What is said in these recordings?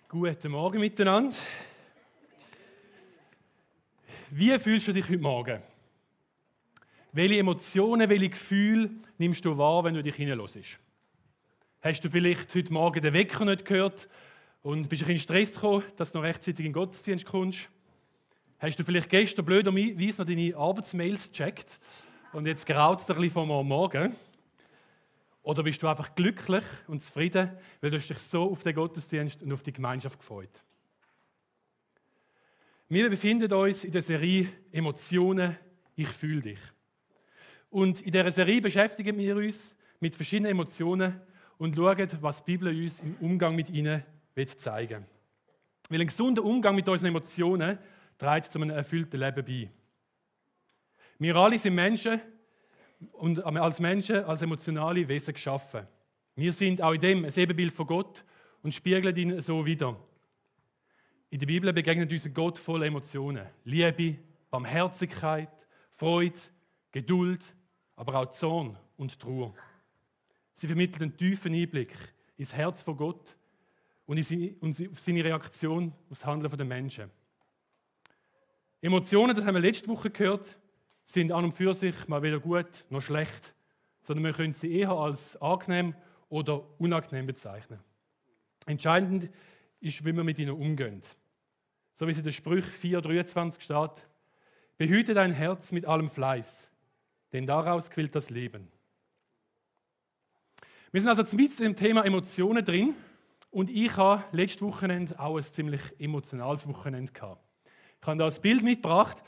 Guten Morgen miteinander. Wie fühlst du dich heute Morgen? Welche Emotionen, welche Gefühle nimmst du wahr, wenn du dich hineinhörst? Hast du vielleicht heute Morgen den Wecker nicht gehört und bist in Stress gekommen, dass du noch rechtzeitig in den Gottesdienst kommst? Hast du vielleicht gestern blöderweise noch deine Arbeitsmails gecheckt und jetzt graut es ein bisschen vom Morgen? Oder bist du einfach glücklich und zufrieden, weil du dich so auf den Gottesdienst und auf die Gemeinschaft gefreut? Wir befinden uns in der Serie Emotionen, ich fühle dich. Und in dieser Serie beschäftigen wir uns mit verschiedenen Emotionen und schauen, was die Bibel uns im Umgang mit ihnen zeigen will. Weil ein gesunder Umgang mit unseren Emotionen trägt zu einem erfüllten Leben bei. Wir alle sind Menschen und als Menschen, als emotionale Wesen geschaffen. Wir sind auch in dem ein Ebenbild von Gott und spiegeln ihn so wider. In der Bibel begegnet uns ein Gott voller Emotionen. Liebe, Barmherzigkeit, Freude, Geduld, aber auch Zorn und Trauer. Sie vermittelt einen tiefen Einblick ins Herz von Gott und auf seine Reaktion auf das Handeln der Menschen. Emotionen, das haben wir letzte Woche gehört, sind an und für sich mal weder gut noch schlecht, sondern wir können sie eher als angenehm oder unangenehm bezeichnen. Entscheidend ist, wie wir mit ihnen umgehen. So wie es in der Sprüche 4,23 steht: Behüte dein Herz mit allem Fleiß, denn daraus quillt das Leben. Wir sind also mit dem Thema Emotionen drin und ich habe letztes Wochenende auch ein ziemlich emotionales Wochenende gehabt. Ich habe da ein Bild mitgebracht.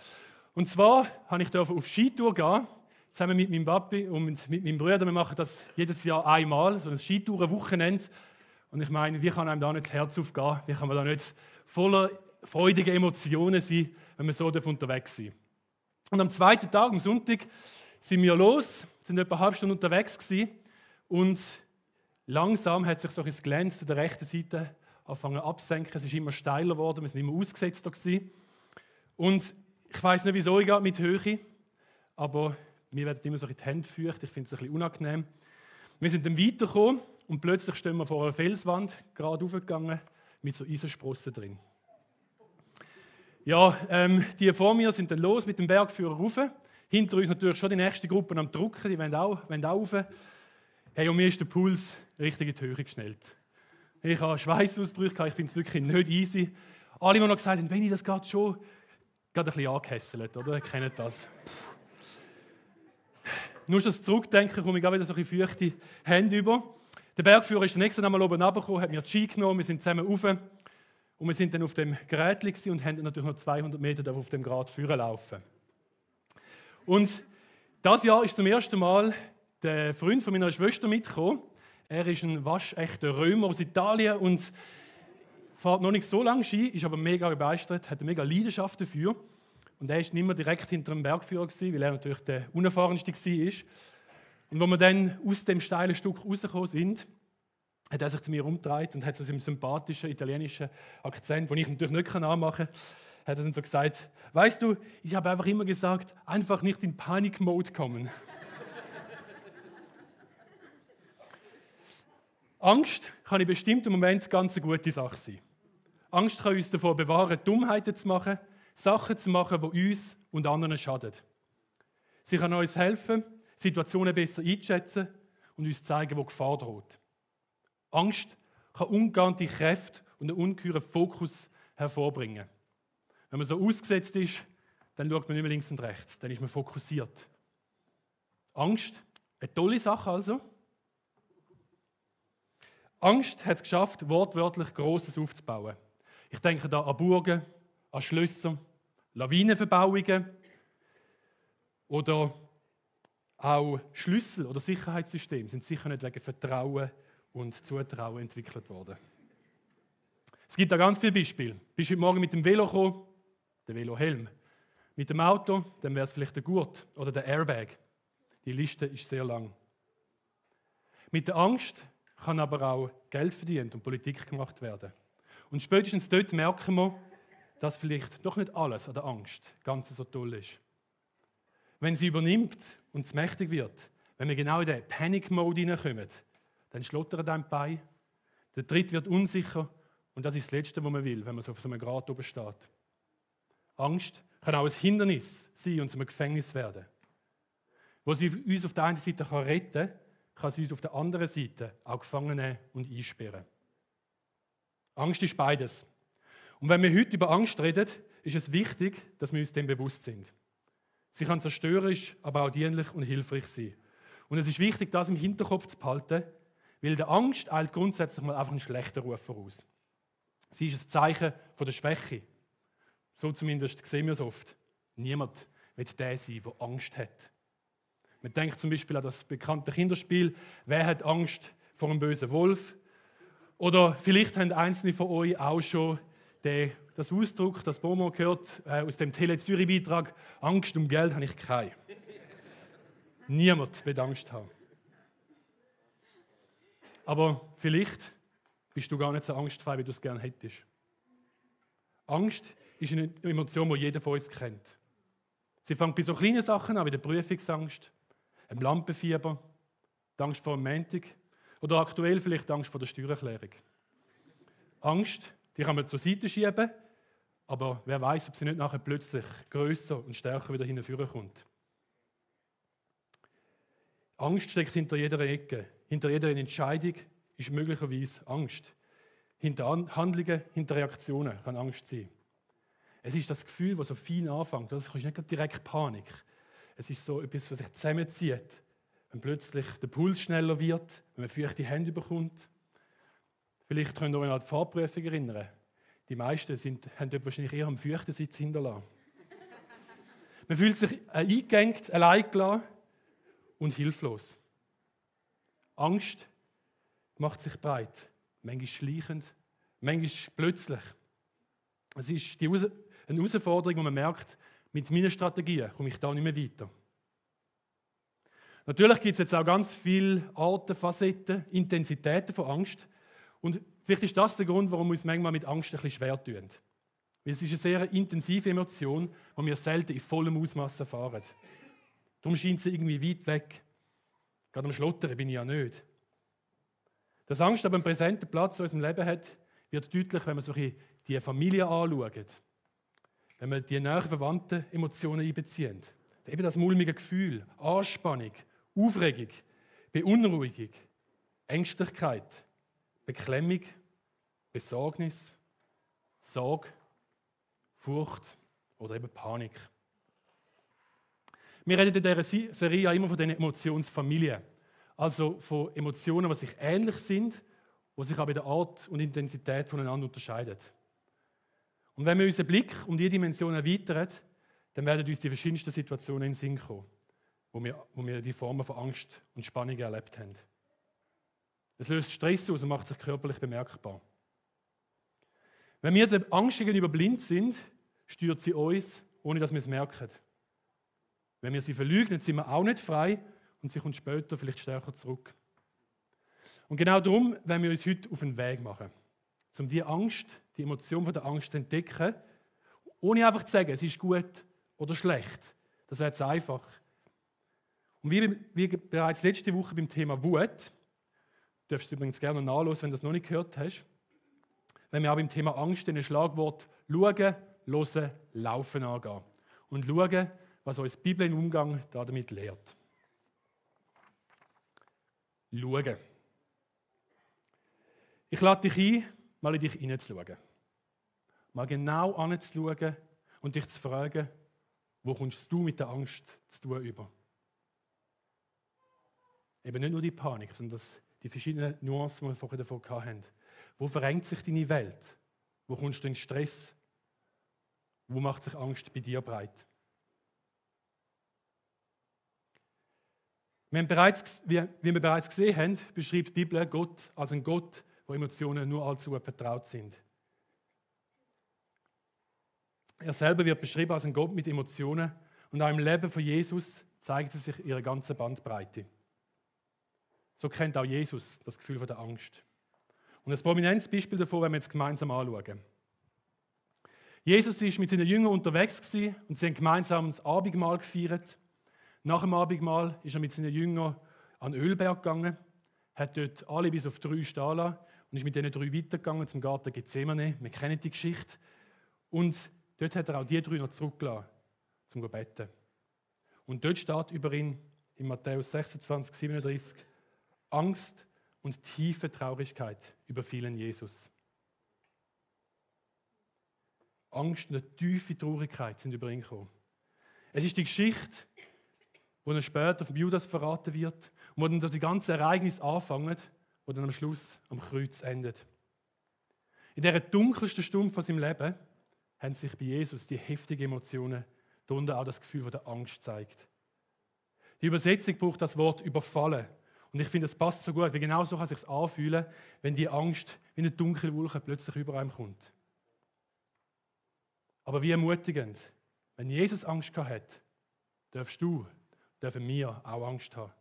Und zwar durfte ich auf Skitour gehen, zusammen mit meinem Papi und mit meinem Bruder. Wir machen das jedes Jahr einmal, so ein Skitouren-Wochenende. Und ich meine, wie kann einem da nicht das Herz aufgehen? Wie kann man da nicht voller freudiger Emotionen sein, wenn wir so unterwegs sind? Und am zweiten Tag, am Sonntag, sind wir los, sind etwa eine halbe Stunde unterwegs gewesen, und langsam hat sich so ein Gelände zu der rechten Seite angefangen abzusenken. Es ist immer steiler geworden, wir sind immer ausgesetzter gewesen. Und ich weiss nicht, wieso ich gehe mit Höhe, aber mir werden immer so die Hände feucht, ich finde es ein bisschen unangenehm. Wir sind dann weitergekommen und plötzlich stehen wir vor einer Felswand, gerade raufgegangen, mit so Eisensprossen drin. Ja, die vor mir sind dann los mit dem Bergführer rauf. Hinter uns natürlich schon die nächste Gruppe am Drucken, die wollen auch rauf. Hey, und mir ist der Puls richtig in die Höhe geschnellt. Ich habe Schweißausbrüche, ich finde es wirklich nicht easy. Alle, die noch gesagt haben, wenn ich das geht schon, gerade ein bisschen angehässelt, oder? Ihr kennt das. Nur das Zurückdenken komme ich auch wieder so ein bisschen feuchte Hände über. Der Bergführer ist dann nächsten einmal oben runtergekommen, hat mir die Ski genommen, wir sind zusammen rauf. Und wir sind dann auf dem Gerät und haben dann natürlich noch 200 Meter auf dem Grat führen laufen. Und dieses Jahr ist zum ersten Mal der Freund von meiner Schwester mitgekommen. Er ist ein waschechter Römer aus Italien und fährt noch nicht so lange Ski, ist aber mega begeistert, hat eine mega Leidenschaft dafür. Und er war nicht mehr direkt hinter dem Bergführer, weil er natürlich der unerfahrenste war. Und als wir dann aus dem steilen Stück rausgekommen sind, hat er sich zu mir umgedreht und hat so einen sympathischen italienischen Akzent, den ich natürlich nicht nachmachen kann, hat er dann so gesagt: Weißt du, ich habe einfach immer gesagt, einfach nicht in Panik-Mode kommen. Angst kann in bestimmten Momenten ganz eine gute Sache sein. Angst kann uns davor bewahren, Dummheiten zu machen, Sachen zu machen, die uns und anderen schaden. Sie kann uns helfen, Situationen besser einzuschätzen und uns zeigen, wo Gefahr droht. Angst kann ungeahnte Kräfte und einen ungeheuren Fokus hervorbringen. Wenn man so ausgesetzt ist, dann schaut man nicht mehr links und rechts, dann ist man fokussiert. Angst, eine tolle Sache also. Angst hat es geschafft, wortwörtlich Grosses aufzubauen. Ich denke da an Burgen, an Schlösser, Lawinenverbauungen oder auch Schlüssel oder Sicherheitssysteme sind sicher nicht wegen Vertrauen und Zutrauen entwickelt worden. Es gibt da ganz viele Beispiele. Bist du heute Morgen mit dem Velo gekommen? Der Velohelm. Mit dem Auto, dann wäre es vielleicht der Gurt oder der Airbag. Die Liste ist sehr lang. Mit der Angst kann aber auch Geld verdient und Politik gemacht werden. Und spätestens dort merken wir, dass vielleicht doch nicht alles an der Angst ganz so toll ist. Wenn sie übernimmt und es mächtig wird, wenn wir genau in den Panic-Mode hineinkommen, dann schlottert ein Bein, der Tritt wird unsicher Und das ist das Letzte, was man will, wenn man so auf so einem Grat oben steht. Angst kann auch ein Hindernis sein und zu einem Gefängnis werden. Wo sie uns auf der einen Seite retten kann, kann sie uns auf der anderen Seite auch gefangen nehmen und einsperren. Angst ist beides. Und wenn wir heute über Angst reden, ist es wichtig, dass wir uns dem bewusst sind. Sie kann zerstörerisch, aber auch dienlich und hilfreich sein. Und es ist wichtig, das im Hinterkopf zu behalten, weil die Angst eilt grundsätzlich mal einfach einen schlechten Ruf voraus. Sie ist ein Zeichen von der Schwäche. So zumindest sehen wir es oft. Niemand wird der sein, der Angst hat. Man denkt zum Beispiel an das bekannte Kinderspiel «Wer hat Angst vor einem bösen Wolf?» Oder vielleicht haben einzelne von euch auch schon das Ausdruck, das Bomo gehört aus dem Tele-Zürich-Beitrag «Angst um Geld habe ich keine». Niemand wird Angst haben. Aber vielleicht bist du gar nicht so angstfrei, wie du es gerne hättest. Angst ist eine Emotion, die jeder von uns kennt. Sie fängt bei so kleinen Sachen an, wie der Prüfungsangst, dem Lampenfieber, die Angst vor dem Montag oder aktuell vielleicht die Angst vor der Steuererklärung. Angst, die kann man zur Seite schieben, aber wer weiß, ob sie nicht nachher plötzlich grösser und stärker wieder hinführen kommt. Angst steckt hinter jeder Ecke, hinter jeder Entscheidung ist möglicherweise Angst. Hinter Handlungen, hinter Reaktionen kann Angst sein. Es ist das Gefühl, das so fein anfängt. Das ist nicht direkt Panik. Es ist so etwas, was sich zusammenzieht. Wenn plötzlich der Puls schneller wird, wenn man feuchte Hände bekommt. Vielleicht könnt ihr euch an die Fahrprüfung erinnern. Die meisten haben dort wahrscheinlich eher am feuchten Sitz hinterlassen. Man fühlt sich eingeengt, allein gelassen und hilflos. Angst macht sich breit, manchmal schleichend, manchmal plötzlich. Es ist eine Herausforderung, wo man merkt, mit meinen Strategien komme ich da nicht mehr weiter. Natürlich gibt es jetzt auch ganz viele Arten, Facetten, Intensitäten von Angst. Und vielleicht ist das der Grund, warum wir uns manchmal mit Angst ein bisschen schwer tun. Weil es ist eine sehr intensive Emotion, die wir selten in vollem Ausmaß erfahren. Darum scheint sie irgendwie weit weg. Gerade am Schlottern bin ich ja nicht. Dass Angst aber einen präsenten Platz in unserem Leben hat, wird deutlich, wenn man so die Familie anschaut. Wenn man die nahen verwandten Emotionen einbezieht. Eben das mulmige Gefühl, Anspannung, Aufregung, Beunruhigung, Ängstlichkeit, Beklemmung, Besorgnis, Sorge, Furcht oder eben Panik. Wir reden in dieser Serie ja immer von den Emotionsfamilien. Also von Emotionen, die sich ähnlich sind, die sich aber in der Art und Intensität voneinander unterscheiden. Und wenn wir unseren Blick um diese Dimension erweitern, dann werden uns die verschiedensten Situationen in den Sinn kommen, wo wir die Formen von Angst und Spannung erlebt haben. Es löst Stress aus und macht sich körperlich bemerkbar. Wenn wir der Angst gegenüber blind sind, steuert sie uns, ohne dass wir es merken. Wenn wir sie verleugnen, sind wir auch nicht frei und sie kommt später vielleicht stärker zurück. Und genau darum wollen wir uns heute auf den Weg machen, um die Angst, die Emotion von der Angst zu entdecken, ohne einfach zu sagen, es ist gut oder schlecht. Das wäre zu einfach. Und wie bereits letzte Woche beim Thema Wut, du darfst es übrigens gerne nachhören, wenn du das noch nicht gehört hast, wenn wir auch beim Thema Angst in ein Schlagwort schauen, hören, laufen angehen. Und schauen, was uns die Bibel im Umgang damit lehrt. Schauen. Ich lade dich ein, mal in dich hineinzuschauen. Mal genau anzuschauen und dich zu fragen, wo kommst du mit der Angst zu tun über? Eben nicht nur die Panik, sondern die verschiedenen Nuancen, die wir vorher davon hatten. Wo verengt sich deine Welt? Wo kommst du in Stress? Wo macht sich Angst bei dir breit? Wie wir bereits gesehen haben, beschreibt die Bibel Gott als einen Gott, wo Emotionen nur allzu gut vertraut sind. Er selber wird beschrieben als ein Gott mit Emotionen und auch im Leben von Jesus zeigt es sich ihre ganze Bandbreite. So kennt auch Jesus das Gefühl von der Angst. Und ein prominentes Beispiel davon werden wir jetzt gemeinsam anschauen. Jesus war mit seinen Jüngern unterwegs und sie haben gemeinsam das Abendmahl gefeiert. Nach dem Abendmahl ist er mit seinen Jüngern an den Ölberg gegangen, hat dort alle bis auf 3 stehen lassen und ist mit diesen 3 weitergegangen zum Garten Gethsemane. Wir kennen die Geschichte. Und dort hat er auch die 3 noch zurückgelassen, zum zu beten. Und dort steht über ihn in Matthäus 26, 37, Angst und tiefe Traurigkeit überfielen Jesus. Angst und eine tiefe Traurigkeit sind über ihn gekommen. Es ist die Geschichte, wo er später vom Judas verraten wird und wo dann so die ganzen Ereignisse anfangen, wo dann am Schluss am Kreuz endet. In dieser dunkelsten Stunde von seinem Leben haben sich bei Jesus die heftigen Emotionen, darunter auch das Gefühl von der Angst zeigt. Die Übersetzung braucht das Wort überfallen. Und ich finde, es passt so gut, weil genau so kann es sich anfühlen, wenn die Angst wie eine dunkle Wolke plötzlich über einem kommt. Aber wie ermutigend, wenn Jesus Angst gehabt hat, dürfen wir auch Angst haben,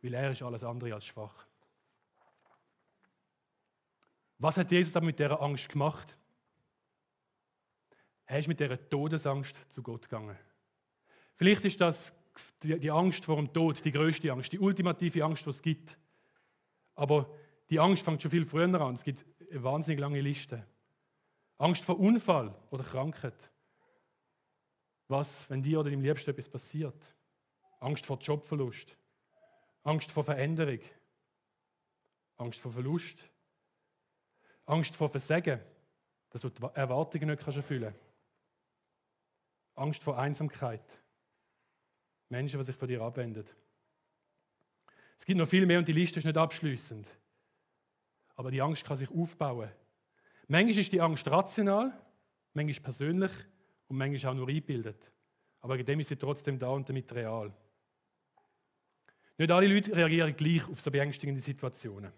weil er ist alles andere als schwach. Was hat Jesus aber mit dieser Angst gemacht? Er ist mit dieser Todesangst zu Gott gegangen. Vielleicht ist das die Angst vor dem Tod, die größte Angst, die ultimative Angst, die es gibt. Aber die Angst fängt schon viel früher an. Es gibt eine wahnsinnig lange Liste. Angst vor Unfall oder Krankheit. Was, wenn dir oder deinem Liebsten etwas passiert? Angst vor Jobverlust. Angst vor Veränderung. Angst vor Verlust. Angst vor Versagen, dass du die Erwartungen nicht erfüllen kannst. Angst vor Einsamkeit. Menschen, die sich von dir abwenden. Es gibt noch viel mehr und die Liste ist nicht abschliessend. Aber die Angst kann sich aufbauen. Manchmal ist die Angst rational, manchmal persönlich und manchmal auch nur eingebildet. Aber wegen dem ist sie trotzdem da und damit real. Nicht alle Leute reagieren gleich auf so beängstigende Situationen.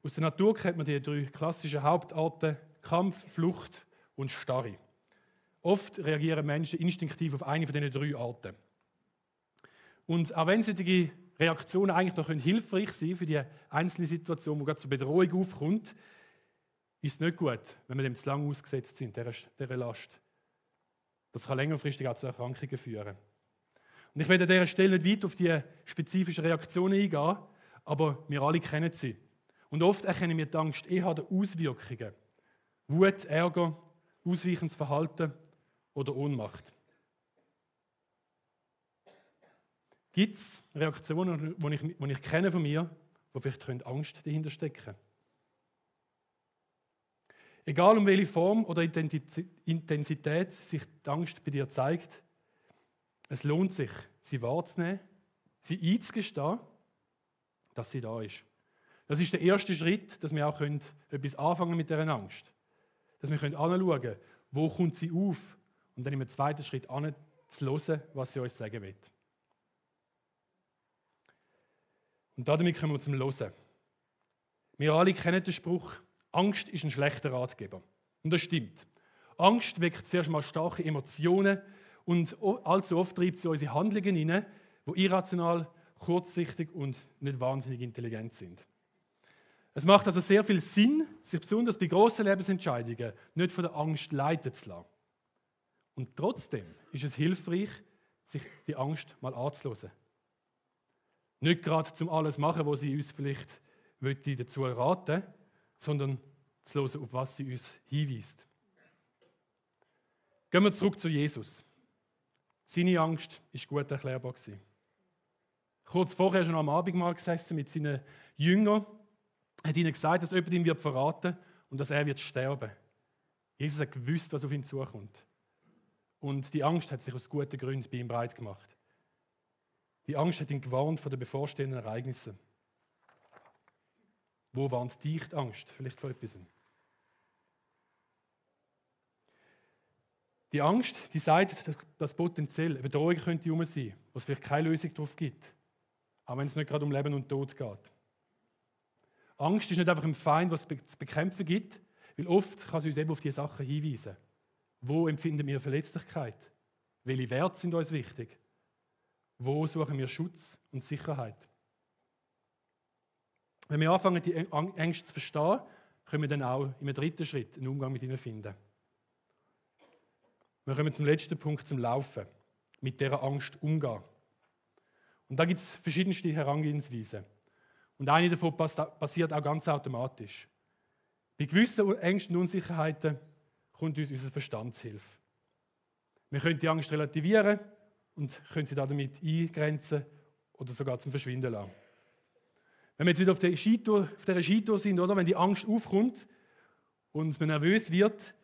Aus der Natur kennt man die 3 klassischen Hauptarten: Kampf, Flucht und Starre. Oft reagieren Menschen instinktiv auf eine von diesen 3 Arten. Und auch wenn solche Reaktionen eigentlich noch hilfreich sein können für die einzelne Situation, wo gerade zur Bedrohung aufkommt, ist es nicht gut, wenn wir dem zu lange ausgesetzt sind, dieser Last. Das kann längerfristig auch zu Erkrankungen führen. Und ich werde an dieser Stelle nicht weit auf die spezifischen Reaktionen eingehen, aber wir alle kennen sie. Und oft erkennen wir die Angst eher an den Auswirkungen. Wut, Ärger, ausweichendes Verhalten oder Ohnmacht. Gibt es Reaktionen, die ich kenne von mir, wo vielleicht Angst dahinter stecken können? Egal um welche Form oder Intensität sich die Angst bei dir zeigt, es lohnt sich, sie wahrzunehmen, sie einzugestehen, dass sie da ist. Das ist der erste Schritt, dass wir auch etwas anfangen mit dieser Angst. Dass wir anschauen können, wo kommt sie auf und dann im zweiten Schritt zu hören, was sie uns sagen will. Und damit kommen wir zum Hören. Wir alle kennen den Spruch, Angst ist ein schlechter Ratgeber. Und das stimmt. Angst weckt zuerst mal starke Emotionen und allzu oft treibt sie unsere Handlungen hinein, die irrational, kurzsichtig und nicht wahnsinnig intelligent sind. Es macht also sehr viel Sinn, sich besonders bei grossen Lebensentscheidungen nicht von der Angst leiten zu lassen. Und trotzdem ist es hilfreich, sich die Angst mal anzuhören. Nicht gerade zum alles machen, was sie uns vielleicht dazu raten will, sondern zu hören, auf was sie uns hinweist. Gehen wir zurück zu Jesus. Seine Angst war gut erklärbar. Kurz vorher schon am Abendmahl gesessen mit seinen Jüngern, hat ihnen gesagt, dass jemand ihn verraten wird und dass er sterben wird. Jesus hat gewusst, was auf ihn zukommt. Und die Angst hat sich aus guten Gründen bei ihm breit gemacht. Die Angst hat ihn gewarnt vor den bevorstehenden Ereignissen. Wo warnt dich die Angst? Vielleicht vor etwas. Die Angst, die sagt, dass potenziell eine Bedrohung könnte herum sein, wo es vielleicht keine Lösung darauf gibt. Auch wenn es nicht gerade um Leben und Tod geht. Angst ist nicht einfach ein Feind, was es zu bekämpfen gibt, weil oft kann sie uns eben auf diese Sachen hinweisen. Wo empfinden wir Verletzlichkeit? Welche Werte sind uns wichtig? Wo suchen wir Schutz und Sicherheit? Wenn wir anfangen, die Ängste zu verstehen, können wir dann auch im dritten Schritt einen Umgang mit ihnen finden. Wir kommen zum letzten Punkt, zum Laufen. Mit dieser Angst umgehen. Und da gibt es verschiedenste Herangehensweisen. Und eine davon passiert auch ganz automatisch. Bei gewissen Ängsten und Unsicherheiten kommt uns unser Verstand zu Hilfe. Wir können die Angst relativieren und können sie damit eingrenzen oder sogar zum Verschwinden lassen. Wenn wir jetzt wieder auf dieser Skitour sind, oder? Wenn die Angst aufkommt und man nervös wird,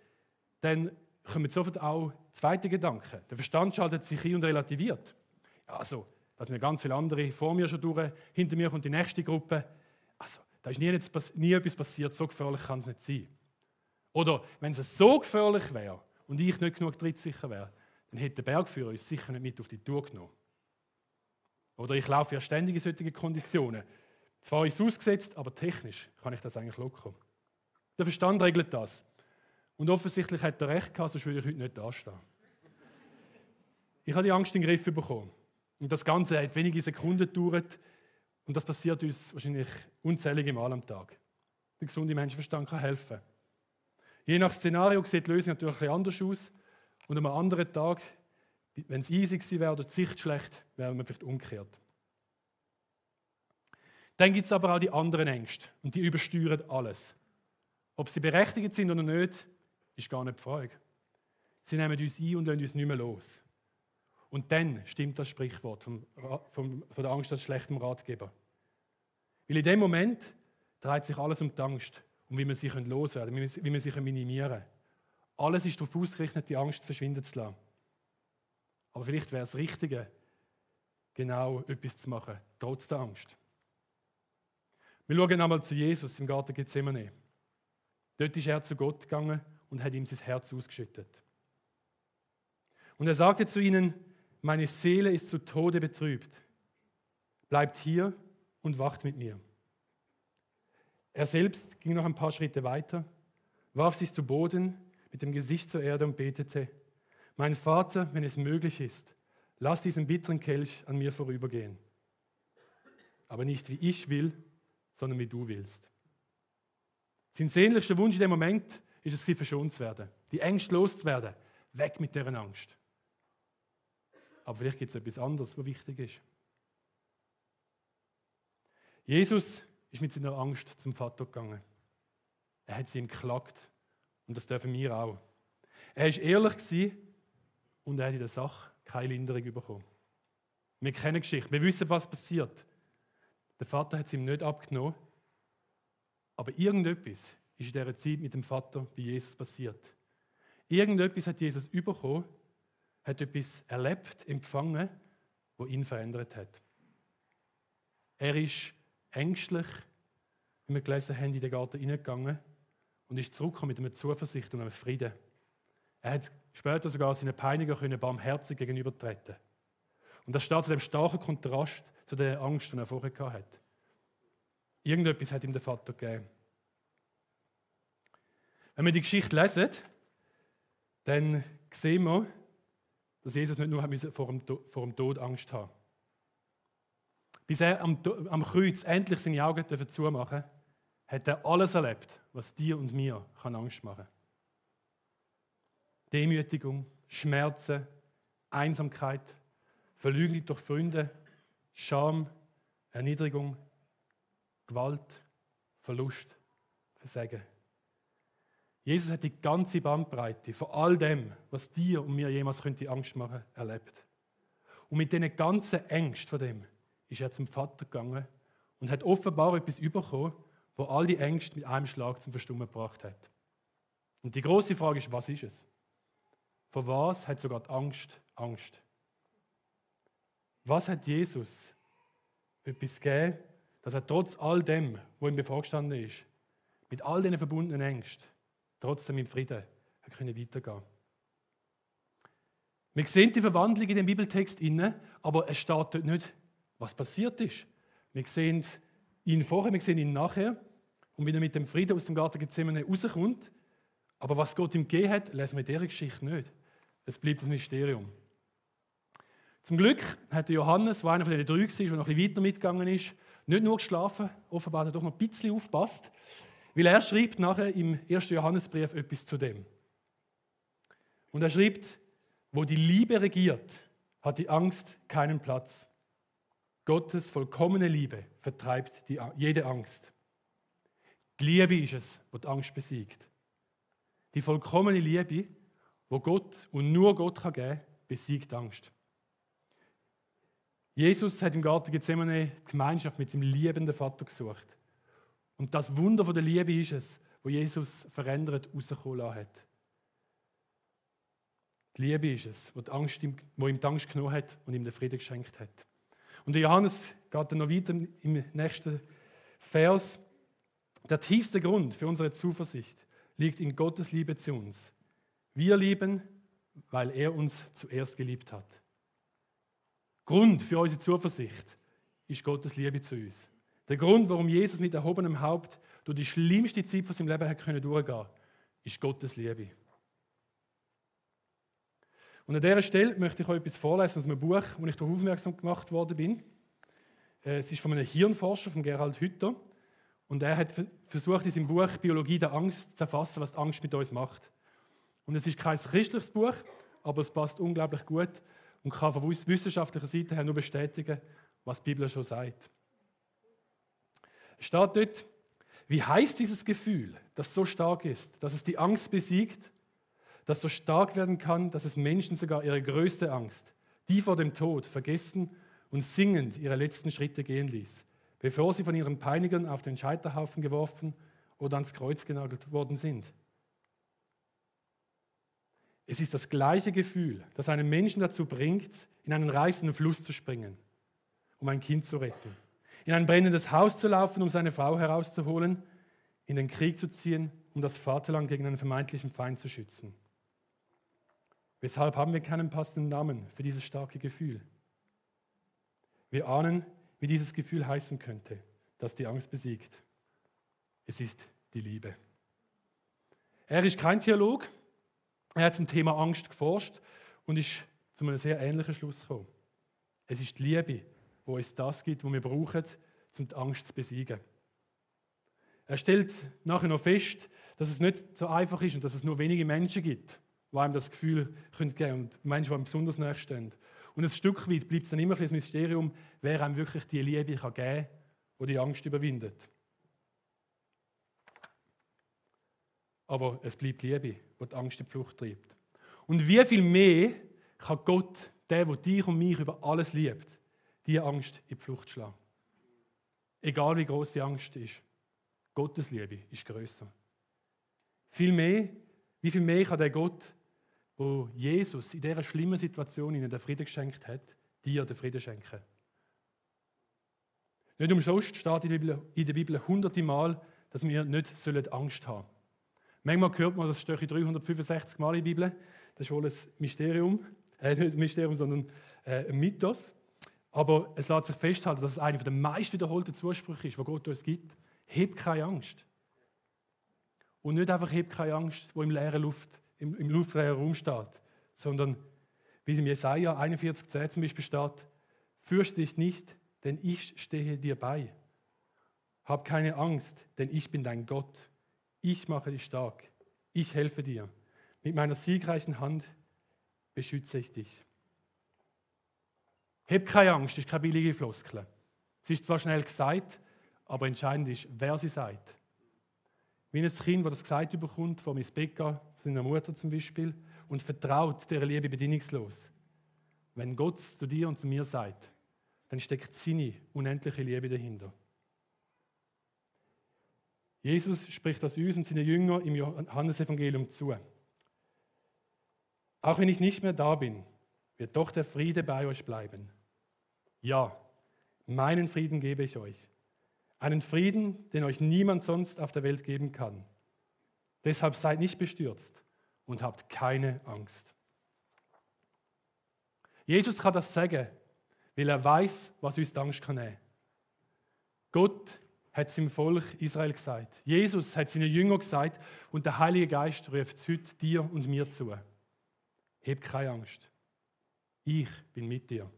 dann kommen sofort auch zweite Gedanken. Der Verstand schaltet sich ein und relativiert. Ja, also, da sind ja ganz viele andere vor mir schon durch, hinter mir kommt die nächste Gruppe. Also, da ist nie etwas passiert, so gefährlich kann es nicht sein. Oder wenn es so gefährlich wäre und ich nicht genug trittsicher wäre, dann hätte der Bergführer uns sicher nicht mit auf die Tour genommen. Oder ich laufe ja ständig in solchen Konditionen. Zwar ist es ausgesetzt, aber technisch kann ich das eigentlich locker. Der Verstand regelt das. Und offensichtlich hat er recht gehabt, sonst würde ich heute nicht dastehen. Ich habe die Angst in den Griff bekommen. Und das Ganze hat wenige Sekunden gedauert. Und das passiert uns wahrscheinlich unzählige Mal am Tag. Der gesunde Menschenverstand kann helfen. Je nach Szenario sieht die Lösung natürlich etwas anders aus. Und an einem anderen Tag, wenn es easy gewesen wäre oder die Sicht schlecht, wäre man vielleicht umgekehrt. Dann gibt es aber auch die anderen Ängste. Und die übersteuern alles. Ob sie berechtigt sind oder nicht, ist gar nicht die Frage. Sie nehmen uns ein und lassen uns nicht mehr los. Und dann stimmt das Sprichwort von der Angst als schlechtem Ratgeber. Weil in dem Moment dreht sich alles um die Angst, um wie man sie loswerden kann, wie man sie minimieren kann. Alles ist darauf ausgerichtet, die Angst verschwinden zu lassen. Aber vielleicht wäre es das Richtige, genau etwas zu machen, trotz der Angst. Wir schauen einmal zu Jesus im Garten Gethsemane. Dort ist er zu Gott gegangen und hat ihm sein Herz ausgeschüttet. Und er sagte zu ihnen: Meine Seele ist zu Tode betrübt. Bleibt hier und wacht mit mir. Er selbst ging noch ein paar Schritte weiter, warf sich zu Boden mit dem Gesicht zur Erde und betete: Mein Vater, wenn es möglich ist, lass diesen bitteren Kelch an mir vorübergehen. Aber nicht wie ich will, sondern wie du willst. Sein sehnlichster Wunsch in dem Moment ist es, verschont zu werden, die Ängste loszuwerden, weg mit deren Angst. Aber vielleicht gibt es etwas anderes, was wichtig ist. Jesus ist mit seiner Angst zum Vater gegangen. Er hat sie ihm geklagt. Und das dürfen wir auch. Er war ehrlich gewesen und er hat in der Sache keine Linderung bekommen. Wir kennen die Geschichte, wir wissen, was passiert. Der Vater hat es ihm nicht abgenommen, aber irgendetwas ist in dieser Zeit mit dem Vater bei Jesus passiert. Irgendetwas hat Jesus bekommen, hat etwas erlebt, empfangen, das ihn verändert hat. Er ist ängstlich, wie wir gelesen haben, in den Garten hineingegangen und ist zurückgekommen mit einer Zuversicht und einem Frieden. Er hat später sogar seinen Peinigern barmherzig gegenübertreten. Und das steht zu dem starken Kontrast zu der Angst, die er vorher hatte. Irgendetwas hat ihm der Vater gegeben. Wenn wir die Geschichte lesen, dann sehen wir, dass Jesus nicht nur vor dem Tod Angst hatte. Bis er am Kreuz endlich seine Augen zumachen durfte, hat er alles erlebt, was dir und mir Angst machen kann. Demütigung, Schmerzen, Einsamkeit, Verleugnung durch Freunde, Scham, Erniedrigung, Gewalt, Verlust, Versagen. Jesus hat die ganze Bandbreite von all dem, was dir und mir jemals Angst machen könnte, erlebt. Und mit diesen ganzen Ängsten von dem ist er zum Vater gegangen und hat offenbar etwas bekommen, wo all die Ängste mit einem Schlag zum Verstummen gebracht hat. Und die große Frage ist, was ist es? Vor was hat sogar die Angst Angst? Was hat Jesus etwas gegeben, dass er trotz all dem, was ihm bevorgestanden ist, mit all diesen verbundenen Ängsten, trotzdem im Frieden weitergehen konnte? Wir sehen die Verwandlung in dem Bibeltext inne, aber es steht dort nicht, was passiert ist. Wir sehen ihn vorher, wir sehen ihn nachher und wie er mit dem Frieden aus dem Garten Gethsemane rauskommt. Aber was Gott ihm gegeben hat, lesen wir in dieser Geschichte nicht. Es bleibt ein Mysterium. Zum Glück hat der Johannes, der einer von den 3 war, der noch ein bisschen weiter mitgegangen ist, nicht nur geschlafen, offenbar hat er doch noch ein bisschen aufgepasst, weil er schreibt nachher im 1. Johannesbrief etwas zu dem. Und er schreibt: Wo die Liebe regiert, hat die Angst keinen Platz. Gottes vollkommene Liebe vertreibt jede Angst. Die Liebe ist es, die die Angst besiegt. Die vollkommene Liebe, die Gott und nur Gott geben kann, besiegt Angst. Jesus hat im Garten Gethsemane die Gemeinschaft mit seinem liebenden Vater gesucht. Und das Wunder von der Liebe ist es, wo Jesus verändert rausgekommen hat. Die Liebe ist es, wo ihm die Angst genommen hat und ihm den Frieden geschenkt hat. Und der Johannes geht dann noch weiter im nächsten Vers. Der tiefste Grund für unsere Zuversicht liegt in Gottes Liebe zu uns. Wir lieben, weil er uns zuerst geliebt hat. Grund für unsere Zuversicht ist Gottes Liebe zu uns. Der Grund, warum Jesus mit erhobenem Haupt durch die schlimmste Zeit von seinem Leben hat durchgehen konnte, ist Gottes Liebe. Und an dieser Stelle möchte ich euch etwas vorlesen aus einem Buch, wo ich darauf aufmerksam gemacht worden bin. Es ist von einem Hirnforscher, von Gerald Hütter. Und er hat versucht, in seinem Buch Biologie der Angst zu erfassen, was die Angst mit uns macht. Und es ist kein christliches Buch, aber es passt unglaublich gut und kann von wissenschaftlicher Seite her nur bestätigen, was die Bibel schon sagt. Es steht dort, wie heißt dieses Gefühl, das so stark ist, dass es die Angst besiegt, das so stark werden kann, dass es Menschen sogar ihre größte Angst, die vor dem Tod, vergessen und singend ihre letzten Schritte gehen ließ, bevor sie von ihren Peinigern auf den Scheiterhaufen geworfen oder ans Kreuz genagelt worden sind. Es ist das gleiche Gefühl, das einen Menschen dazu bringt, in einen reißenden Fluss zu springen, um ein Kind zu retten, in ein brennendes Haus zu laufen, um seine Frau herauszuholen, in den Krieg zu ziehen, um das Vaterland gegen einen vermeintlichen Feind zu schützen. Weshalb haben wir keinen passenden Namen für dieses starke Gefühl? Wir ahnen, wie dieses Gefühl heißen könnte, das die Angst besiegt. Es ist die Liebe. Er ist kein Theologe, er hat zum Thema Angst geforscht und ist zu einem sehr ähnlichen Schluss gekommen. Es ist die Liebe, wo es das gibt, was wir brauchen, um die Angst zu besiegen. Er stellt nachher noch fest, dass es nicht so einfach ist und dass es nur wenige Menschen gibt, die einem das Gefühl geben können und Menschen, die einem besonders nahe stehen. Und ein Stück weit bleibt es dann immer ein Mysterium, wer einem wirklich die Liebe geben kann, die die Angst überwindet. Aber es bleibt Liebe, die die Angst in die Flucht treibt. Und wie viel mehr kann Gott, der dich und mich über alles liebt, diese Angst in die Flucht schlagen? Egal wie groß die Angst ist, Gottes Liebe ist grösser. Wie viel mehr kann der Gott, wo Jesus in dieser schlimmen Situation ihnen den Frieden geschenkt hat, dir den Frieden schenken? Nicht umsonst steht in der Bibel hunderte Mal, dass wir nicht Angst haben sollen. Manchmal hört man, das steht 365 Mal in der Bibel. Das ist wohl ein Mysterium. Nicht ein Mysterium, sondern ein Mythos. Aber es lässt sich festhalten, dass es einer der meist wiederholten Zusprüche ist, die Gott uns gibt. Hab keine Angst. Und nicht einfach hab keine Angst, wo im luftleeren Raum steht, sondern wie es im Jesaja 41,10 zum Beispiel steht, fürchte dich nicht, denn ich stehe dir bei. Hab keine Angst, denn ich bin dein Gott. Ich mache dich stark. Ich helfe dir. Mit meiner siegreichen Hand beschütze ich dich. Hab keine Angst, das ist keine billige Floskel. Es ist zwar schnell gesagt, aber entscheidend ist, wer sie sagt. Wie ein Kind, das das gesagt bekommt, vom ins Bett geht, von seiner Mutter zum Beispiel, und vertraut dieser Liebe bedingungslos. Wenn Gott zu dir und zu mir sagt, dann steckt seine unendliche Liebe dahinter. Jesus spricht das uns und seinen Jüngern im Johannesevangelium zu. Auch wenn ich nicht mehr da bin, wird doch der Friede bei euch bleiben. Ja, meinen Frieden gebe ich euch. Einen Frieden, den euch niemand sonst auf der Welt geben kann. Deshalb seid nicht bestürzt und habt keine Angst. Jesus kann das sagen, weil er weiß, was uns die Angst nehmen kann. Gott hat es im Volk Israel gesagt. Jesus hat seinen Jüngern gesagt und der Heilige Geist ruft es heute dir und mir zu. Hab keine Angst. Ich bin mit dir.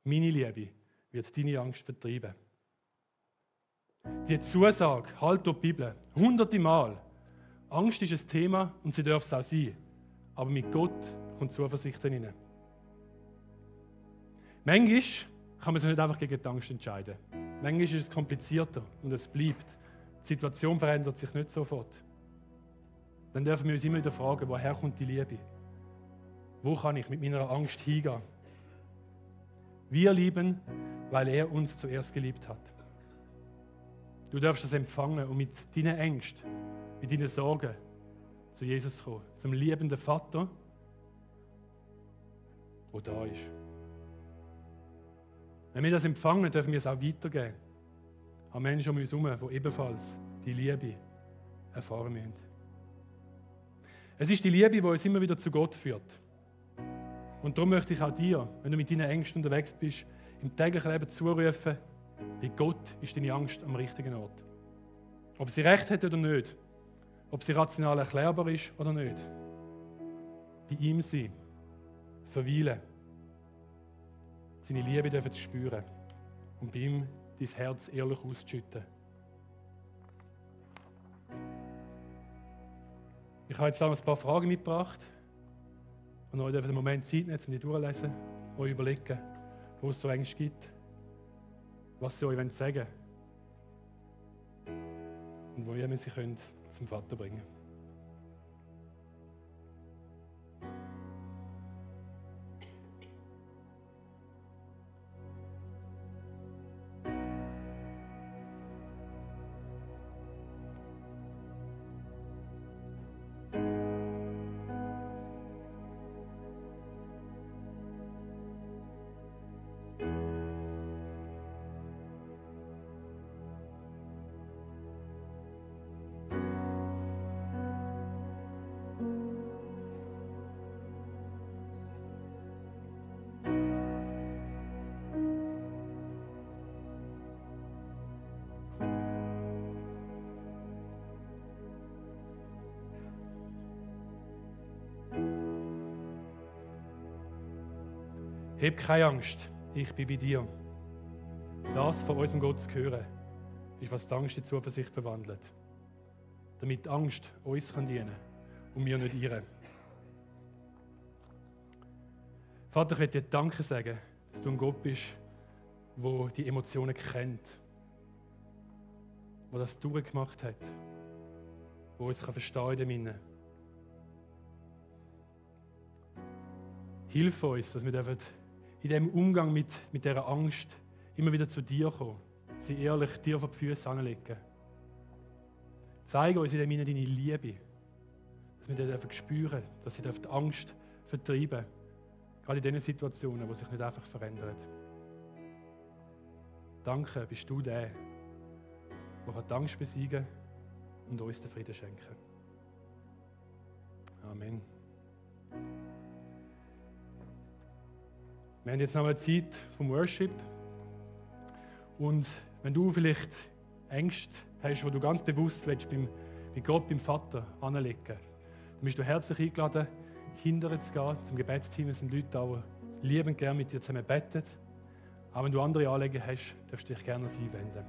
Meine Liebe wird deine Angst vertreiben. Die Zusage, halt durch die Bibel, hunderte Mal. Angst ist ein Thema und sie darf es auch sein. Aber mit Gott kommt Zuversicht hinein. Manchmal kann man sich nicht einfach gegen die Angst entscheiden. Manchmal ist es komplizierter und es bleibt Die Situation verändert sich nicht sofort. Dann dürfen wir uns immer wieder fragen, woher kommt die Liebe? Wo kann ich mit meiner Angst hingehen? Wir lieben, weil er uns zuerst geliebt hat. Du darfst das empfangen und mit deinen Ängsten, mit deinen Sorgen zu Jesus kommen, zum liebenden Vater, der da ist. Wenn wir das empfangen, dürfen wir es auch weitergeben an Menschen um uns herum, die ebenfalls die Liebe erfahren müssen. Es ist die Liebe, die uns immer wieder zu Gott führt. Und darum möchte ich auch dir, wenn du mit deinen Ängsten unterwegs bist, im täglichen Leben zurufen, bei Gott ist deine Angst am richtigen Ort. Ob sie recht hat oder nicht, ob sie rational erklärbar ist oder nicht. Bei ihm sein, verweilen, seine Liebe dürfen zu spüren und bei ihm dein Herz ehrlich auszuschütten. Ich habe jetzt auch ein paar Fragen mitgebracht und euch dürft einen Moment Zeit nehmen, um die durchzulesen, euch überlegen, wo es so Ängste gibt, was sie euch sagen wollen und wo ihr sie könnt zum Vater bringen. Hab keine Angst, ich bin bei dir. Das von unserem Gott zu hören, ist, was die Angst in Zuversicht verwandelt. Damit die Angst uns dienen kann und wir nicht ihr. Vater, ich möchte dir Danke sagen, dass du ein Gott bist, der die Emotionen kennt, der das durchgemacht hat, der uns verstehen kann in dem. Hilf uns, dass wir in diesem Umgang mit dieser Angst immer wieder zu dir kommen, sie ehrlich dir vor die Füße anlegen. Zeige uns in dem deine Liebe, dass wir dir spüren, dass sie die Angst vertreiben dürfen, gerade in diesen Situationen, die sich nicht einfach verändern. Danke, bist du der, der die Angst besiegen und uns den Frieden schenken. Amen. Wir haben jetzt noch eine Zeit vom Worship. Und wenn du vielleicht Ängste hast, wo du ganz bewusst willst, bei Gott, beim Vater anlegen, dann bist du herzlich eingeladen, hinterher zu gehen, zum Gebetsteam. Es sind Leute da, die liebend gerne mit dir zusammen beten. Aber wenn du andere Anliegen hast, darfst du dich gerne an sie wenden.